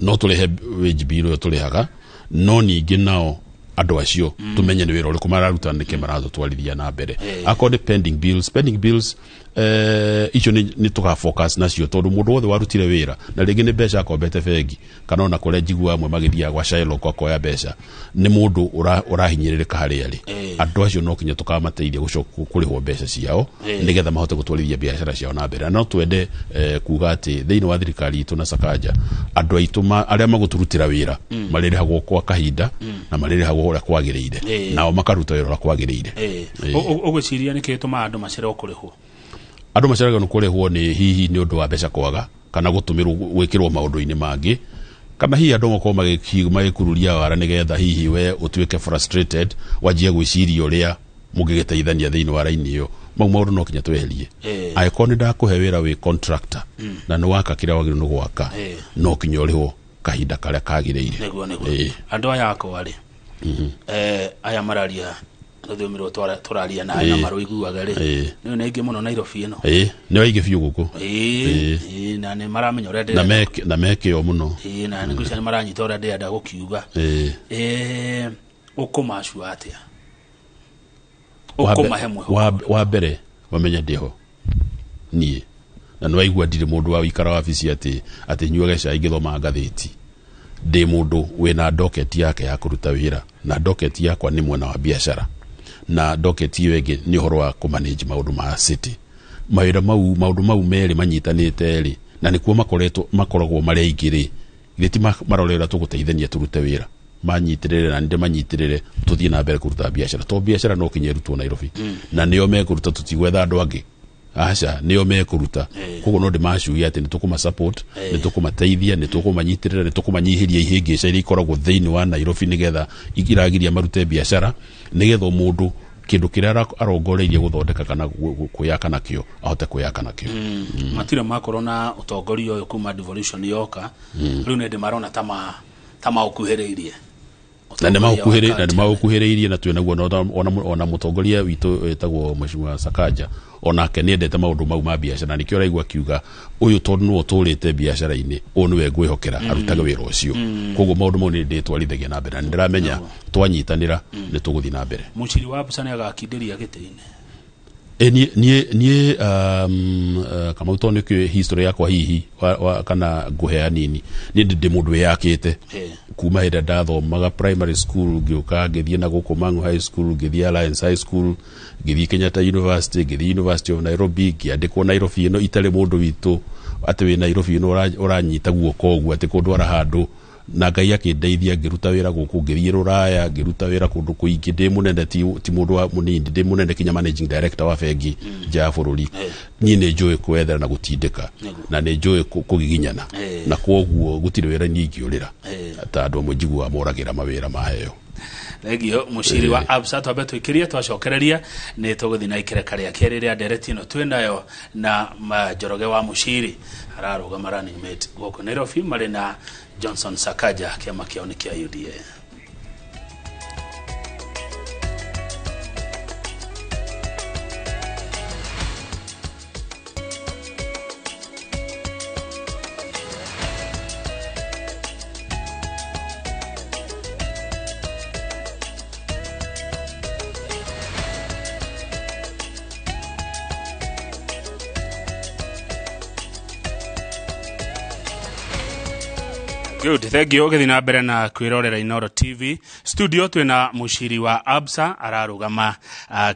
no tũrĩhe wage bill ĩyo tũrĩhaga, no ningĩ nao andũ acio tũmenye nĩ wĩra ũrĩkũ mararuta, nĩkĩ maratũtwarithia na mbere. Akorwo nĩ pending bills, pending bills, icio nĩ tũga focus nacio, tondũ mũndũ wothe warutire wĩra na rĩngĩ nĩ mbeca akombete bengi, kana ona kũrĩa njiguaga amwe magĩthiaga gwa Shylock akoya mbeca, nĩ mũndũ ũrahinyĩrĩrĩka harĩa arĩ. Andũ acio no kinya tũkamateithia gũcoka kũrĩhwo mbeca ciao, nĩgetha mahote gũtwarithia biacara ciao na mbere. Na no twende, kuga atĩ thĩinĩ wa thirikari itũ na Sakaja, andũ aitũ arĩa magũtũrutĩra wĩra marĩrĩhagwo kwa kahinda na marĩrĩhagwo ũrĩa kwagĩrĩire, nao makaruta wĩra ũrĩa kwagĩrĩire. Ũgwĩciria nĩkĩ gĩtũmaga andũ macererwo kũrĩhwo? Andũ maceragwo nĩ kũrĩhwo nĩ hihi nĩ ũndũ wa mbeca kwaga, kana gũtũmĩrwo gwĩkĩrwo maũndũ-inĩ mangĩ, kana hihi andũ makorwo magĩkururia wara nĩgetha hihi we ũtuĩke frustrated, wanjie gwĩciria ũrĩa mũngĩgĩteithania thĩinĩ wa raini ĩyo. Mau maũndũ no kinya tweherie. Angĩkorwo nĩ ndakũhe wĩra wĩ contractor na nĩ waka kĩrĩa wagĩrĩirwo nĩ gwaka, no kinya ũrĩhwo kahinda karĩa kagĩrĩire. Nĩguo. Andũ aya akwa rĩ, aya mararia rũthiomi rũrũ tũraria na marũiguaga rĩ, nĩ aingĩ mũno Nairobi ĩno. Ĩĩ, nĩ aingĩ biũ gũkũ. Ĩĩ, na nĩ maramenya ũrĩa na ndĩrenda. Na mekĩo mũno. Ĩĩ, na nĩ ngwĩciria nĩ maranyita ũrĩa ndĩrenda gũkiuga. Ũkũmacua atĩa? Ũkũmahe mwĩhoko? Wa mbere wamenye ndĩho niĩ, na nĩ waigua ndirĩ mũndũ wa wĩikara wabici atĩ nyuage cai ngĩthoma ngathĩti. Ndĩ mũndũ wĩna docket yake ya kũruta wĩra, na docket yakwa nĩ mwena wa biacara, na docket ĩyo ĩngĩ nĩ ũhoro wa kũmanage maũndũ ma city. Mawĩra mau, maũndũ mau merĩ manyitanĩte rĩ, na nĩkuo makoretwo makoragwo marĩ aingĩ rĩ, githĩ ti marorera tũgũteithania tũrute wĩra manyitĩrĩre, na nĩ manyitĩrĩre tũthiĩ na mbere kũruta biacara, to biacara no kinya ĩrutwo Nairobi, na nĩo mekũruta, tũtigwetha andũ angĩ, aca, nĩo mekũruta. Koguo no ndĩmacurie atĩ nĩ tũkũma support, nĩ tũkũmateithia, nĩ tũkũmanyitĩrĩra, nĩ tũkũmanyihĩria ihĩngĩca iria ikoragwo thĩinĩ wa Nairobi, nĩgetha iragiria marute biacara, nĩgetha o mũndũ kĩndũ kĩrĩa arongoreirie gũthondeka kana kwĩyaka nakĩo ahote kwĩyaka nakĩo. Matirĩ makorwo na ũtongoria ũyũ kuma devolution yoka. Rĩu nĩ ndĩ marona ta maũkuhĩrĩirie. Na nĩ Ũtongoria wa na nĩ county. maũkuhĩrĩirie, na twĩ naguo ona mũtongoria witũ wĩtagwo Mheshimiwa Sakaja, onake nĩ endete maũndũ mau ma biacara, na nĩkĩo ũraigua akiuga ũyũ, tondũ nĩwe ũtũrĩte biacara-inĩ, ũyũ nĩwe ngwĩhokera arutage wĩra ũcio. Koguo maũndũ mau nĩ ndĩtwarithagia na mbere, na nĩ ndĩramenya twanyitanĩra nĩ tũgũthiĩ na mbere. Mũciri wa Abusa nĩ agakindĩria gĩtĩ-inĩ. Niĩ Kamau, tondũ nĩkĩo history yakwa hihi kana ngũhea nini, niĩ ndĩ mũndũ wĩyakĩte kuma hĩndĩ ĩrĩa ndathomaga primary school, ngĩũka ngĩthiĩ na gũkũ Mang'u High School, ngĩthiĩ Alliance High School, ngĩthiĩ Kenyatta University, ngĩthiĩ University of Nairobi, ngĩandĩkwo Nairobi ĩno itarĩ mũndũ witũ atĩ wĩ Nairobi ĩno ũranyita guoko ũguo atĩ kũndwara handũ, na Ngai akĩndeithia ngĩruta wĩra gũkũ, ngĩthiĩ rũraya, ngĩruta wĩra kũndũ kũingĩ ndĩ mũnene, ti mũndũ wa mũnini, ndĩ mũnene kinya managing director wa bengi nja ya bũrũri. Niĩ nĩ njũĩ kwethera na gũtindĩka na nĩ njũĩ kũgiginyana, na kwoguo gũtirĩ wĩra niĩ ingĩũrĩra ta andũ amwe njiguaga moragĩra mawĩra maheo. Thengio, mũciri wa Absa. Twambe twĩkĩrie, twacokereria nĩ tũgũthiĩ na ikereka rĩa kerĩ rĩa ndereti ĩno twĩ nayo na Njoroge wa Mũciri, ararũgama running mate gũkũ Nairobi marĩ na Johnson Sakaja, kĩama kĩao nĩ kĩa UDA. Good, thank you. Ũgĩthiĩ na mbere na kwĩrorera Inoro TV. Studio twĩna mũciri wa Absa, ararũgama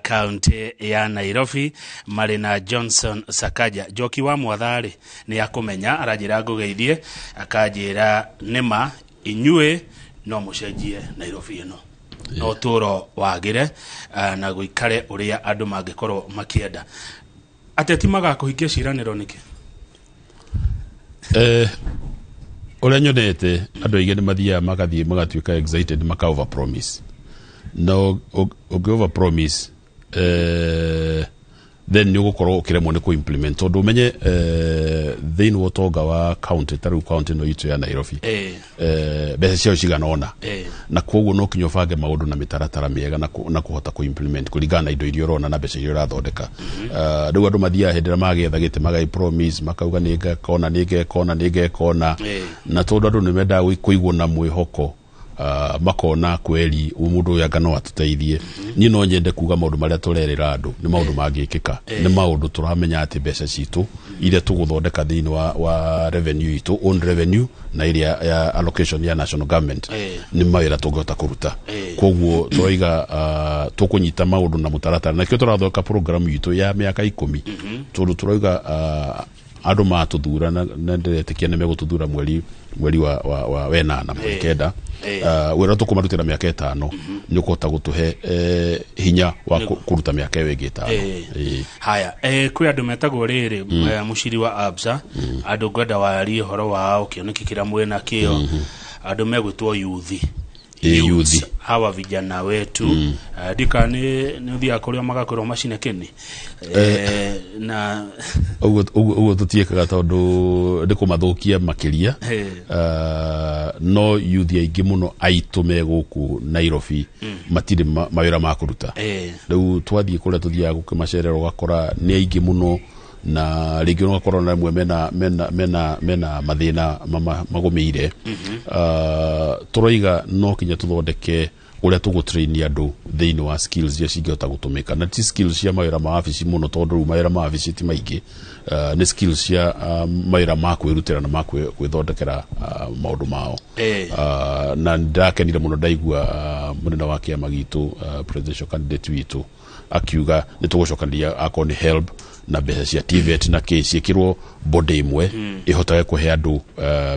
kaunti ya Nairobi marĩ na Johnson Sakaja. Njoki wa Mwatharĩ nĩ akũmenya, aranjĩra ngũgeithie, akanjĩra nĩma inyuĩ no mũcenjie Nairobi ĩno no tũro wagĩre na gũikare ũrĩa andũ mangĩkorwo makĩenda. Ateti magakũhingia ciĩranĩro nĩkĩ? Ũrĩa nyonete, andũ aingĩ nĩ mathiaga magathiĩ magatuĩka excited, maka over promise, na ũngĩ over promise then nĩ ũgũkorwo ũkĩremwo nĩ kũ-implement, tondũ ũmenye thĩinĩ wa ũtonga wa county, ta rĩu county ĩno itũ ya Nairobi, mbeca ciayo cigana ũna, na koguo no kinya ũbange maũndũ na mĩtaratara mĩega na kũhota kũ-implement kũringana na indo iria ũrona na mbeca iria ũrathondeka. Rĩu andũ mathiaga hĩndĩ ĩrĩa magĩetha gĩtĩ magai promise, makauga nĩ ngeka ũna, nĩ ngeka ũna, nĩ ngeka ũna, na tondũ andũ nĩ mendaga kũigwo na mwĩhoko, makona kweri mũndũ ũyũ anga no atũteithie. Niĩ no nyende kuga maũndũ marĩa tũrerĩra andũ nĩ maũndũ mangĩkĩka, nĩ maũndũ tũramenya atĩ mbeca citũ iria tũgũthondeka thĩinĩ wa revenue itũ, own revenue na ĩrĩa ya allocation ya national government, nĩ mawĩra tũngĩhota kũruta. Koguo tũroiga tũkũnyita maũndũ na mũtaratara, nakĩo tũrathondeka program itũ ya mĩaka 10, tondũ tũroiga andũ matũthura, na ndĩretĩkia nĩ megũtũthura mweri wa wenana, mweri 9, wĩra tũkũmarutĩra mĩaka 5 nĩ ũkũhota gũtũhe hinya wa kũruta mĩaka ĩyo ĩngĩ 5. Haya, kwĩ andũ metagwo rĩrĩ, mũciri wa Absa, andũ ngwenda warie ũhoro wao, kĩoneki kĩrĩa mwĩna kĩo, andũ megwĩtwo yuthi. Youth. Hawa vijana wetu, ndika nĩ ũthiaga kũrĩa magakwĩrwo macine kĩni na Ũguo tũtiĩkaga tondũ nĩ kũmathũkia makĩria. No yuthi aingĩ mũno aitũ me gũkũ Nairobi matirĩ mawĩra ma kũruta. Rĩu twathiĩ kũrĩa tũthiaga gũkĩmacerera, ũgakora nĩ aingĩ mũno, na rĩngĩ ũgakora ona rĩmwe mena mathĩna magũmĩire. Tũroiga no kinya tũthondeke ũrĩa tũgũtrain andũ thĩinĩ wa skills iria cingĩhota gũtũmĩka, na ti skills cia mawĩra ma wabici mũno, tondũ rĩu mawĩra ma wabici ti maingĩ. Nĩ skills cia mawĩra ma kwĩrutĩra na ma gwĩthondekera maũndũ mao. Na ndĩrakenire mũno ndaigua mũnene wa kĩama gitũ, presidential candidate witũ, akiuga nĩ tũgũcokanĩria akorwo nĩ HELB na mbeca cia TVET na kĩ ciĩkĩrwo body ĩmwe ĩhotage kũhe andũ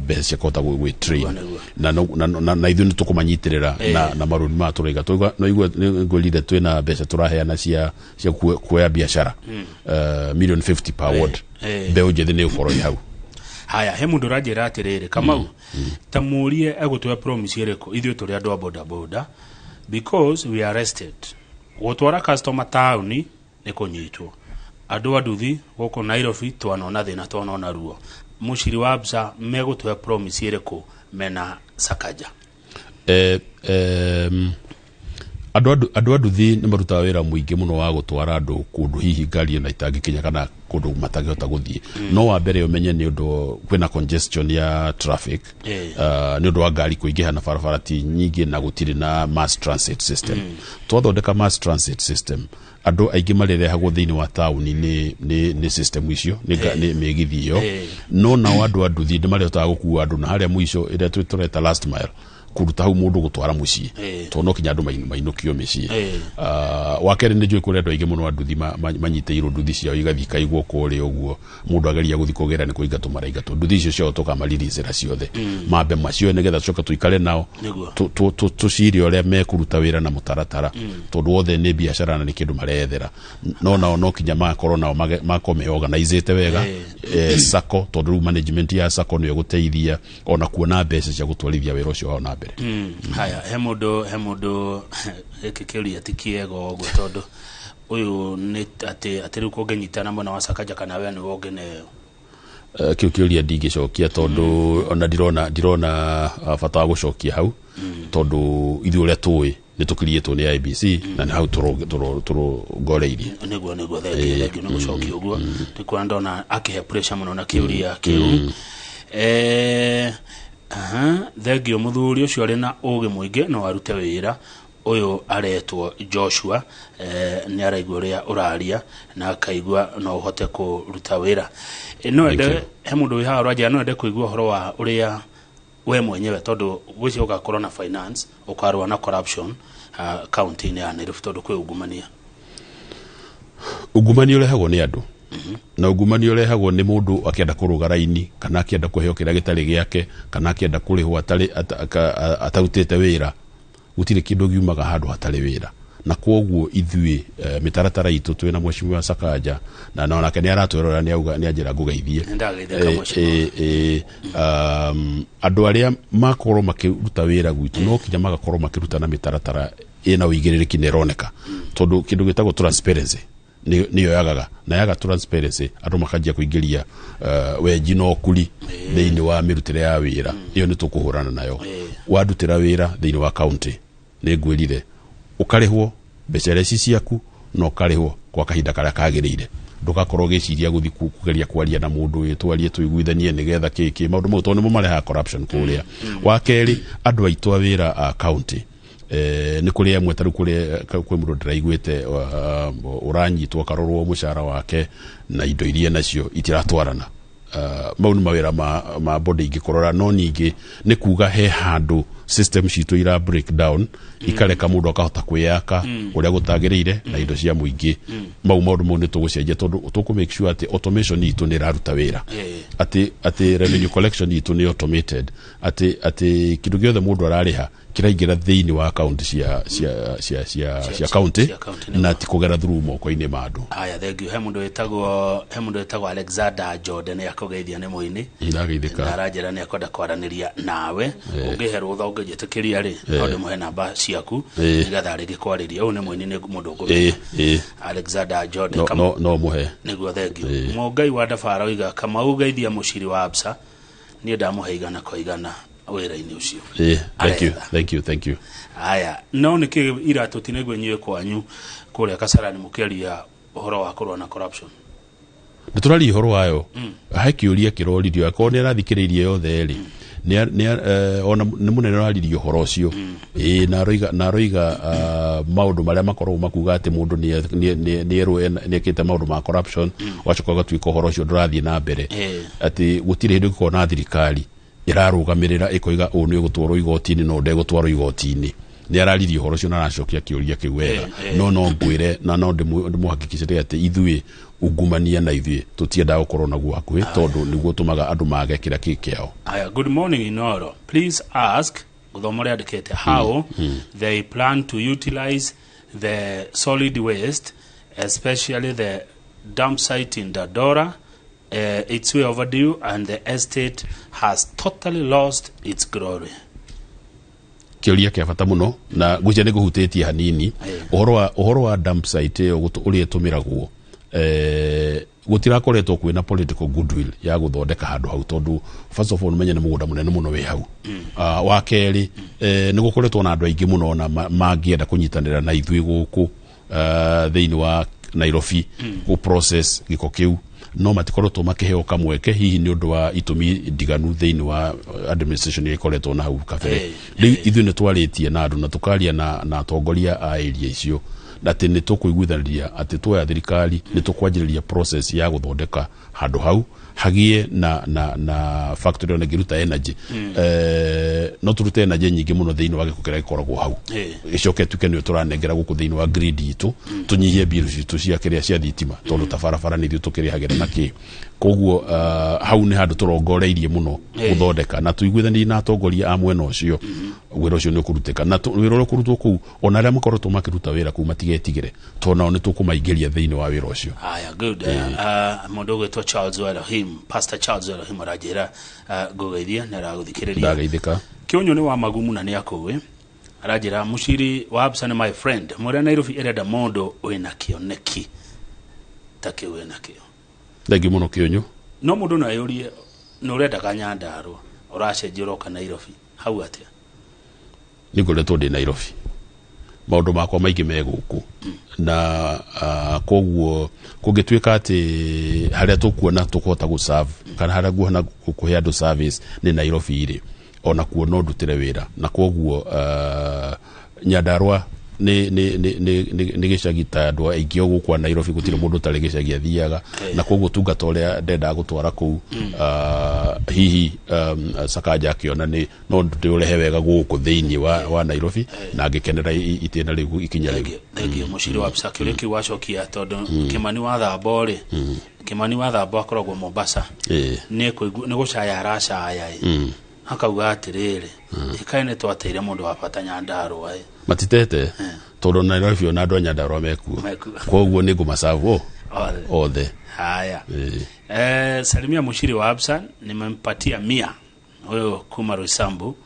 mbeca cia kũhota gwĩ train. Nĩguo. Na ithuĩ nĩ tũkũmanyitĩrĩra na marũni maya tũraiga. No igua ngwĩrire twĩna mbeca tũraheana cia kuoya biacara, million 50 per ward. Mbeũ njĩthĩ nĩ ũkorwo ĩ hau. Haya, he mũndũ ũranjĩra atĩrĩrĩ, Kamau, ta mũrie egũtũhe promise ĩrĩkũ ithuĩ tũrĩ andũ a boda boda, because we are arrested gũtwara customer taũni nĩ kũnyitwo, andũ a nduthi gũkũ Nairobi twanona thĩna, twanona ruo. Mũciri wa Absa megũtũhe promise ĩrĩkũ mena Sakaja? Andũ a nduthi nĩ marutaga wĩra mũingĩ mũno wa gũtwara andũ kũndũ hihi ngari ĩno itangĩkinya kana kũndũ matangĩhota gũthiĩ. No wa mbere ũmenye nĩ ũndũ kwĩna congestion ya traffic, nĩ ũndũ wa ngari kũingĩha na barabara ti nyingĩ na gũtirĩ na mass transit system. Twathondeka mass transit system, andũ aingĩ marĩrehagwo thĩinĩ wa taũni nĩ system icio, nĩ mĩgithi ĩyo. No nao andũ a nduthi nĩ marĩhotaga gũkua andũ na harĩa mũico ĩrĩa tũreta last mile, kũruta hau mũndũ gũtwara mũciĩ, tondũ no kinya andũ mainũkio mĩciĩ. Wa kerĩ, nĩ njũĩ kũrĩ andũ aingĩ mũno a nduthi manyitĩirwo nduthi ciao igathiĩ ikaigwo kũrĩa ũguo, mũndũ ageria gũthiĩ kũgĩra nĩ kũingatwo maraingatwo. Nduthi icio ciao tũkamaririicĩra ciothe, mambe macio nĩgetha tũcoke tũikare nao, tũcire ũrĩa mekũruta wĩra na mũtaratara, tondũ othe nĩ biacara na nĩ kĩndũ marethera. No nao no kinya makorwo nao makorwo meorganizĩte wega, sacco, tondũ rĩu management ya sacco nĩyo ĩgũteithia ona kuona mbeca cia gũtwarithia wĩra ũcio wao na mbere. Haya, he mũndũ gĩkĩ kĩũria ti kĩega ũguo, tondũ ũyũ nĩ atĩ rĩu kũngĩnyitana mwena wa Sakaja kana we nĩwe ũngĩneo? Kĩu kĩũria ndingĩcokia, tondũ ona ndirona bata wa gũcokia hau, tondũ ithuĩ ũrĩa tũĩ nĩ tũkiriĩtwo nĩ IEBC na nĩ hau tũrongoreirie. Nĩguo, thengiũ nĩ gũcokia ũguo. Nĩ kuona ndona akĩhe pressure mũno na kĩũria kĩu. Aha, thengiũ mũthuri ũcio arĩ na ũgĩ mũingĩ, no arute wĩra ũyũ. Aretwo Joshua, nĩ araigua ũrĩa ũraria na akaigua no ũhote kũruta wĩra. No ende Thank you. He mũndũ wĩ haha ũranjĩra no ende kũigua ũhoro wa ũrĩa we mwenyewe, tondũ gwĩcia ũgakorwo na finance, ũkarũa na corruption kaunti-inĩ ya Nairobi, tondũ kwĩ ungumania. Ungumania ũrehagwo nĩ andũ, na ungumania ũrehagwo nĩ mũndũ akĩenda kũrũga raini, kana akĩenda kũheo kĩrĩa gĩtarĩ gĩake, kana akĩenda kũrĩhwo atarĩ atarutĩte wĩra. Gũtirĩ kĩndũ giumaga handũ hatarĩ wĩra, na kwoguo ithuĩ, mĩtaratara itũ twĩna mheshimiwa Sakaja, na onake nĩ aratwĩrora, nĩ auga nĩ anjĩra ngũgeithie. Nĩndageithĩka, mheshimiwa. Andũ arĩa makorwo makĩruta wĩra gwitũ no kinya magakorwo makĩruta na mĩtaratara ĩna ũigĩrĩrĩki na ĩroneka, tondũ kĩndũ gĩtagwo transparency nĩyo yagaga, na yaga transparency andũ makanjia kũingĩria wenji na ũkuri thĩinĩ wa mĩrutĩre ya wĩra. Ĩyo nĩ tũkũhũrana nayo. Wandutĩra wĩra thĩinĩ wa county, nĩ ngwĩrire ũkarĩhwo mbeca iria ci ciaku na ũkarĩhwo kwa kahinda karĩa kagĩrĩire. Ndũgakorwo ũgĩciria gũthiĩ kũgeria kwaria na mũndũ ũyũ, twarie tũiguithanie nĩgetha kĩ kĩ maũndũ mau, tondũ nĩmo marehaga corruption kũrĩa. Wa kerĩ, andũ aitũ a wĩra a county, nĩ kũrĩ amwe, tarĩu kwĩ mũndũ ndĩraiguĩte ũranyitwo akarorwo mũcara wake na indo iria nacio itiratwarana. Mau nĩ mawĩra ma body ingĩkũrora, no ningĩ nĩ kuga he handũ system citũ ira break down, ikareka mũndũ akahota kwĩyaka ũrĩa gũtagĩrĩire na indo cia mũingĩ. Mau maũndũ mau nĩ tũgũcenjia, tondũ tũkũ make sure atĩ automation itũ nĩ ĩraruta wĩra, atĩ revenue collection itũ nĩ automated, atĩ kĩndũ gĩothe mũndũ ararĩha kĩraingĩra thĩinĩ wa account cia county cia county, nĩguo. Na ti kũgera through moko-inĩ ma andũ. Haya, thank you. He mũndũ wĩtagwo Alexander Jordan akũgeithia, nĩ mũini. Ndageithĩka. Na aranjĩra nĩ akwenda kwaranĩria nawe. Ũngĩhe rũtha, ũngĩnjĩtĩkĩria rĩ, no ndĩmũhe namba ciaku nĩgetha rĩngĩ kwarĩria. Ũyũ nĩ mũini, nĩ mũndũ ũngũmenya. Alexander Jordan. No mũhe. Nĩguo, thank you. Mũngai wa Ndabara oiga, "Kamau, geithia mũciri wa Absa, niĩ ndamũhe 100% wĩra-inĩ ũcio." Thank you. Aretha. Thank you, thank you. Haya, no nĩ kĩ iratũ tinĩguo inyuĩ kwanyu kũrĩa Kasarani mũkĩaria ũhoro wa kũrũa na corruption? Nĩ tũraria ũhoro wayo. He kĩũria kĩroririo, akorwo nĩ arathikĩrĩirie yothe rĩ, ona nĩ mũnene ũraririe ũhoro ũcio. Ĩĩ, na aroiga maũndũ marĩa makoragwo makuga atĩ mũndũ nĩ erwo nĩ ekĩte maũndũ ma corruption, ũgacoka ũgatuĩka ũhoro ũcio ndũrathiĩ na mbere, atĩ gũtirĩ hĩndĩ ũngĩkorwo na thirikari ĩrarũgamĩrĩra ĩkoiga ũũ nĩ ũgũtwarwo igoti-inĩ no ndegũtwarwo igoti-inĩ. Nĩ araririe ũhoro ũcio na aracokia kĩũria kĩu wega. No ngwĩre na no ndĩmũhakikicĩre atĩ ithuĩ ungumania na ithuĩ tũtiendaga gũkorwo naguo hakuhĩ, tondũ nĩguo tũmaga andũ mage kĩrĩa kĩ kĩao. Aya, "Good morning, Inoro. Please ask," gũthoma ũrĩa andĩkĩte, "how they plan to utilize the solid waste, especially the dump site in Dandora. It's way overdue and the estate has totally lost its glory." Kĩũria kĩa bata mũno, na ngwĩciria nĩ ngũhutĩtie hanini ũhoro wa dump site ĩyo, ũrĩa ĩtũmĩragwo. Gutirakoretwo kwina political goodwill ya guthondeka handu hau, tondu first of all menye nĩ mũgũnda mũnene mũno wĩ hau. Wa kerĩ, nĩ gũkoretwo na andũ aingĩ mũno na mangĩenda kũnyitanĩra na ithuĩ gũkũ thĩinĩ wa Nairobi gũ process gĩko kĩu, no matikoretwo makĩheo kamweke, hihi nĩ ũndũ wa itũmi ndiganu thĩinĩ wa administration ĩrĩa ĩkoretwo na hau kabere. Rĩu ithuĩ nĩ twarĩtie na andũ na tũkaria na atongoria a area icio na atĩ nĩ tũkũiguithanĩria atĩ tuoya thirikari nĩ tũkwanjĩrĩria process ya gũthondeka handũ hau hagĩe na factory ona ĩngĩruta energy. No tũrute energy nyingĩ mũno thĩinĩ wa gĩko kĩrĩa gĩkoragwo hau, ĩcoke tuke nĩyo tũranengera gũkũ thĩinĩ wa grid itũ, tũnyihie mbiru citũ cia kĩrĩa cia thitima, tondũ ta barabara nĩ ithuĩ tũkĩrĩhagĩra na kĩ. Koguo hau nĩ handũ tũrongoreirie mũno gũthondeka na tũiguithanirie na atongoria a mwena ũcio. Wĩra ũcio nĩ ũkũrutĩka na wĩra ũrĩa ũkũrutwo kũu, ona arĩa makoretwo makĩruta wĩra kũu matigetigĩre, tondũ nao nĩ tũkũmaingĩria thĩinĩ wa wĩra ũcio. Haya, good. Mũndũ ũgwĩtwo Charles Elohim, Pastor Charles Elohim, aranjĩra ngũgeithia nĩ aragũthikĩrĩria. Ndageithĩka. Kĩũnyũ nĩ wa magumu na nĩ akũĩ, aranjĩra mũciri wa Absa nĩ my friend. Mwĩre Nairobi ĩrenda mũndũ wĩna kĩoneki ta kĩu wĩna kĩo. Thengiũ mũno, Kĩũnyũ. No mũndũ no eyũrie, nĩ ũrendaga Nyandarũa, ũracenjia ũroka Nairobi hau atĩa? Nĩ ngoretwo ndĩ Nairobi, maũndũ makwa maingĩ me gũkũ, na koguo kũngĩtuĩka atĩ harĩa tũkuona tũkũhota gũ-serve kana harĩa nguona kũhe andũ service nĩ Nairobi rĩ, ona kuo no ndutĩre wĩra. Na koguo Nyandarũa nĩ gĩcagi ta andũ aingĩ o gũkũ a Nairobi, gũtirĩ mũndũ ũtarĩ gĩcagi athiaga, na koguo tungata ũrĩa ndendaga gũtwara kũu, hihi Sakaja akĩona nĩ no ndĩũrehe wega gũkũ thĩinĩ wa Nairobi na ngĩkenera itĩna rĩu, ikinya rĩu. Thengiũ, mũciri wa Absa. Kĩũria kĩu wacokia, tondũ Kĩmani wa Thambo rĩ, Kĩmani wa Thambo akoragwo Mombasa, nĩ gũcaya aracaya ĩ, akauga atĩrĩrĩ, ĩkaĩ nĩ twateire mũndũ wa bata Nyandarũa ĩ. Matitete, tondũ Nairobi ona andũ a Nyandarũa mekuo. Mekuo. Koguo nĩ ngũmacabu Othe. Othe. Haya. Salimia Mushiri wa Absa, nimempatia 100 huyo kuma Roysambu.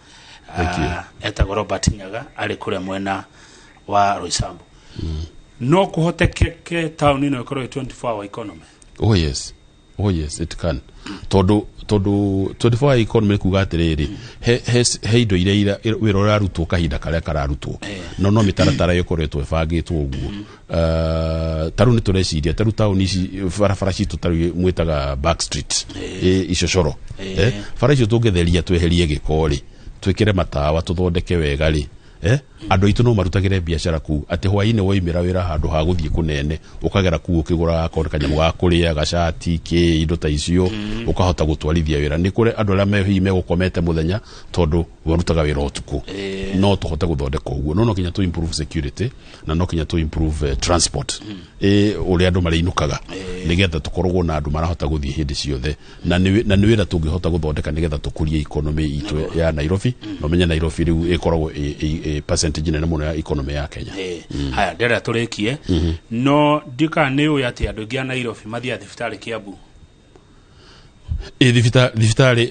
Thank you. Etagwo Robert Nyaga, arĩ kũrĩa mwena wa Roysambu. No kũhotekeke taũni ĩno ĩkorwo ĩ 24 hour economy? Oh yes, oh yes, it can, tondu 24 hour economy kuga atiriri, he indo iria wĩra ũrarutwo kahinda karĩa kararutwo, no mĩtaratara ĩkoretwo ĩbangĩtwo ũguo. Ta rĩu nĩ tũreciria, ta rĩu taũni ici barabara citũ, ta rĩu mwĩtaga back street, icocoro. Bara icio tũngĩtheria, tweherie gĩko rĩ, twĩkĩre matawa, tũthondeke wega rĩ, andũ aitũ no marutagĩre biacara kũu, atĩ hwainĩ woimĩra wĩra, handũ ha gũthiĩ kũnene ũkagera kũu ũkĩgũra akorwo nĩ kanyamũ ga kũrĩa, gacati, kĩ, indo ta icio, ũkahota gũtwarithia wĩra. Nĩ kũrĩ andũ arĩa hihi megũkomete mũthenya tondũ marutaga wĩra ũtukũ. No tũhote gũthondeka ũguo, no nginya tũ improve security na no nginya tũ improve transport, ũrĩa andũ marĩinũkaga, nĩgetha tũkoragwo na andũ marahota gũthiĩ hĩndĩ ciothe, na nĩ wĩra tũngĩhota gũthondeka nĩgetha tũkũrie economy itũ ya Nairobi. Na ũmenye Nairobi rĩu ĩkoragwo ĩ percentage nene mũno ya economy ya Kenya. Haya, ndĩrenda tũrĩkie, no ndika nĩ ũĩ atĩ andũ aingĩ a Nairobi mathiaga thibitarĩ Kiambu? Ĩ, thibitarĩ,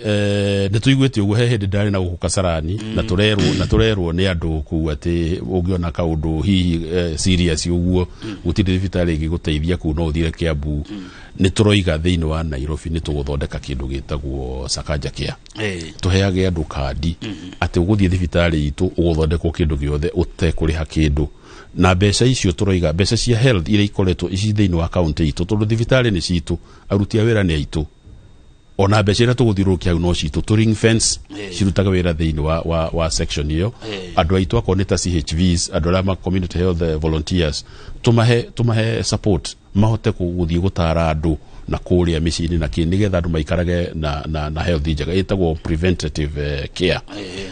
nĩ tũiguĩte ũguo. He hĩndĩ ndarĩ na gũkũ Kasarani na tũrerwo nĩ andũ kũu atĩ ũngĩona kaũndũ hihi serious ũguo, gũtirĩ thibitarĩ ĩngĩgũteithia kũu, no ũthire Kiambu. Nĩ tũroiga thĩinĩ wa Nairobi nĩ tũgũthondeka kĩndũ gĩtagwo Sakaja Care, tũheage andũ kandi atĩ ũgũthiĩ thibitarĩ itũ ũgũthondekwo kĩndũ gĩothe ũtekũrĩha kĩndũ. Na mbeca icio tũroiga, mbeca cia health iria ikoretwo ici thĩinĩ wa kaunti itũ, tondũ thibitarĩ nĩ citũ, aruti a wĩra nĩ aitũ, ona mbeca iria tũgũthiũrũrũkia hau no citũ, tũ ring fence cirutaga wĩra thĩinĩ wa section ĩyo. Andũ aitũ akorwo nĩ ta CHVs, andũ arĩa ma community health volunteers, tũmahe support mahote gũthiĩ gũtara andũ na kũrĩa mĩciĩ-inĩ na kĩ, nĩgetha andũ maikarage na health njega, ĩtagwo preventative care,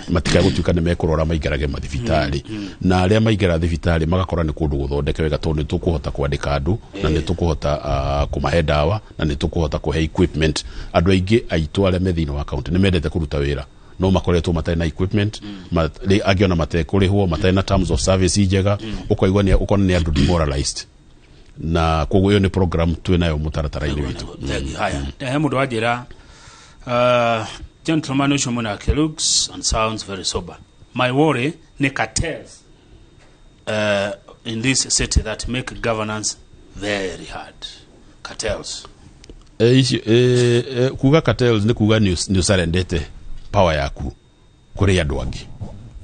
matikae gũtuĩka nĩ mekũrora maikarage mathibitarĩ, na arĩa maingĩra thibitarĩ magakora nĩ kũndũ gũthondeke wega, tondũ nĩ tũkũhota kwandĩka andũ na nĩ tũkũhota kũmahe ndawa na nĩ tũkũhota kũhe equipment. Andũ aingĩ aitũ arĩa me thĩinĩ wa kaunti nĩ mendete kũruta wĩra, no makoretwo matarĩ na equipment, angĩ ona matekũrĩhwo, matarĩ na terms of service njega, ũkaigua nĩ ũkona nĩ andũ demoralized, na koguo ĩyo nĩ program twĩ nayo mũtaratara-inĩ witũ. Thank you. Haya, he mũndũ wanjĩra, gentleman ũcio mũnake looks and sounds very sober. My worry nĩ cartels in this city that make governance very hard. Cartels. Icio kuga cartels nĩ kuga nĩ ũcarendete power yaku kũrĩ andũ angĩ,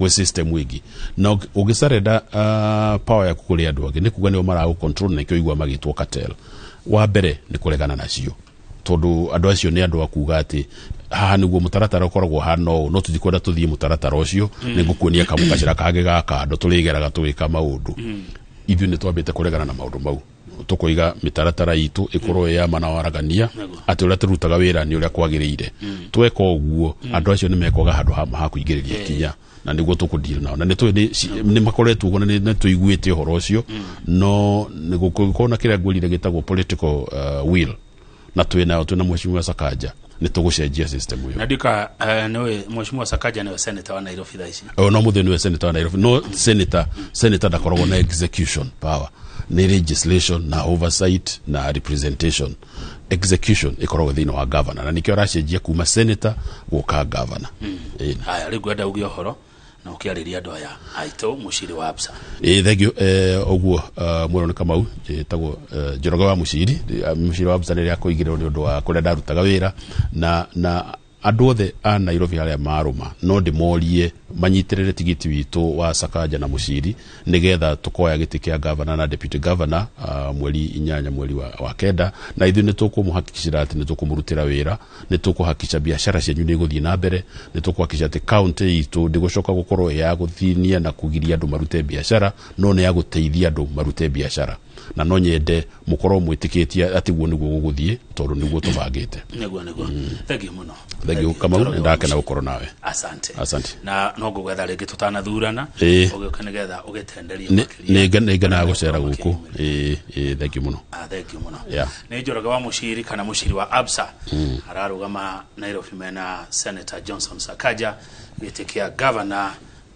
gwĩ system ĩngĩ, na ũngĩcarenda power yaku kũrĩ andũ angĩ, nĩ kuga nĩo maragũ control, na nĩkĩo igua magĩtwo cartel. Wa mbere nĩ kũregana nacio, tondũ andũ acio nĩ andũ a kuga atĩ haha nĩguo mũtaratara ũkoragwo hana ũũ, no tũtikwenda tũthiĩ mũtaratara ũcio. Nĩ ngũkuonia kamũgacĩra kangĩ ga kando tũrĩgeraga tũgĩka maũndũ. Ithuĩ nĩ twambĩte kũregana na maũndũ mau, tũkoiga mĩtaratara itũ ĩkorwo ĩ ya mana waragania, atĩ ũrĩa tũrutaga wĩra nĩ ũrĩa kwagĩrĩire. Tweka ũguo, andũ acio nĩ mekwaga handũ ha kũingĩrĩria ikinya, na nĩguo tũkũdeal nao, na nĩ tũĩ nĩ makoretwo ũguo, na nĩ tũiguĩte ũhoro ũcio, no nĩ gũkorwo na kĩrĩa ngwĩrire gĩtagwo political will, na twĩ nayo, twĩ na Mheshimiwa Sakaja, nĩ tũgũcenjia system ĩyo. Na ndika niwe Mheshimiwa Sakaja niwe senator wa Nairobi thaa ici? O no mũthĩ niwe senator wa Nairobi, no senator ndakoragwo na execution power, nĩ legislation na oversight na representation. Execution ĩkoragwo thĩinĩ wa governor, na nĩkĩo aracenjia kuma senator gũka governor. Ĩĩ. Haya, rĩu ngwenda uge ũhoro na ũkĩarĩria andũ aya aitũ, mũciri wa Absa. Ĩĩ, thank you. Ũguo mwĩrwo nĩ Kamau, njĩtagwo Njoroge wa Mũciri. Mũciri wa Absa rĩrĩa kũigĩrĩrwo nĩ ũndũ wa kũrĩa ndarutaga wĩra, na andũ othe a Nairobi arĩa marũma, no ndĩmorie manyitĩrĩre tigiti witũ wa Sakaja na Mũciri, nĩgetha tũkoya gĩtĩ kĩa governor na deputy governor mweri 8 mweri wa 9. Na ithuĩ nĩ tũkũmũhakikicĩra atĩ nĩ tũkũmũrutĩra wĩra, nĩ tũkũhakikisha biacara cianyu nĩ igũthiĩ na mbere, nĩ tũkũhakikisha atĩ kaunti itũ ndĩgũcoka gũkorwo ĩ ya gũthinia na kũgiria andũ marute biacara, no nĩ ya gũteithia andũ marute biacara. Na no nyende mũkorwo mwĩtĩkĩtie atĩ guo nĩguo gũgũthiĩ, tondũ nĩguo tũbangĩte. Nĩguo, thank you mũno. Thank you, Kamau, nĩ ndakena gũkorwo nawe. Asante. Asante. Na no ngũgwetha rĩngĩ tũtanathurana, Ĩĩ. ũgĩũke nĩgetha ũgĩtenderie Nĩ ngenaga gũcera gũkũ. Ĩĩ, thank you mũno. Ah, thank you mũno. Nĩ Njoroge wa Mũciri kana Mũciri wa Absa, ararũgama Nairobi mena Senator Johnson Sakaja gĩtĩ kĩa governor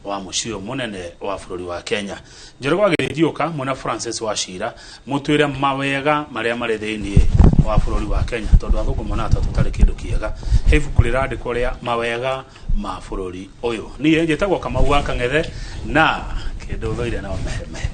wa mũciĩ ũyũ mũnene wa bũrũri wa Kenya. Njoroge wa Gĩthiũka mwena Francis wa Cira, mũtwĩre mawega marĩa marĩ thĩinĩ wa bũrũri wa Kenya, tondũ athũngũ monaga ta tũtarĩ kĩndũ kĩega. He ibuku rĩrandĩkwo rĩa mawega ma bũrũri ũyũ. Niĩ njĩtagwo Kamau wa Kang'ethe, na kĩndũ thũire no mehemehe.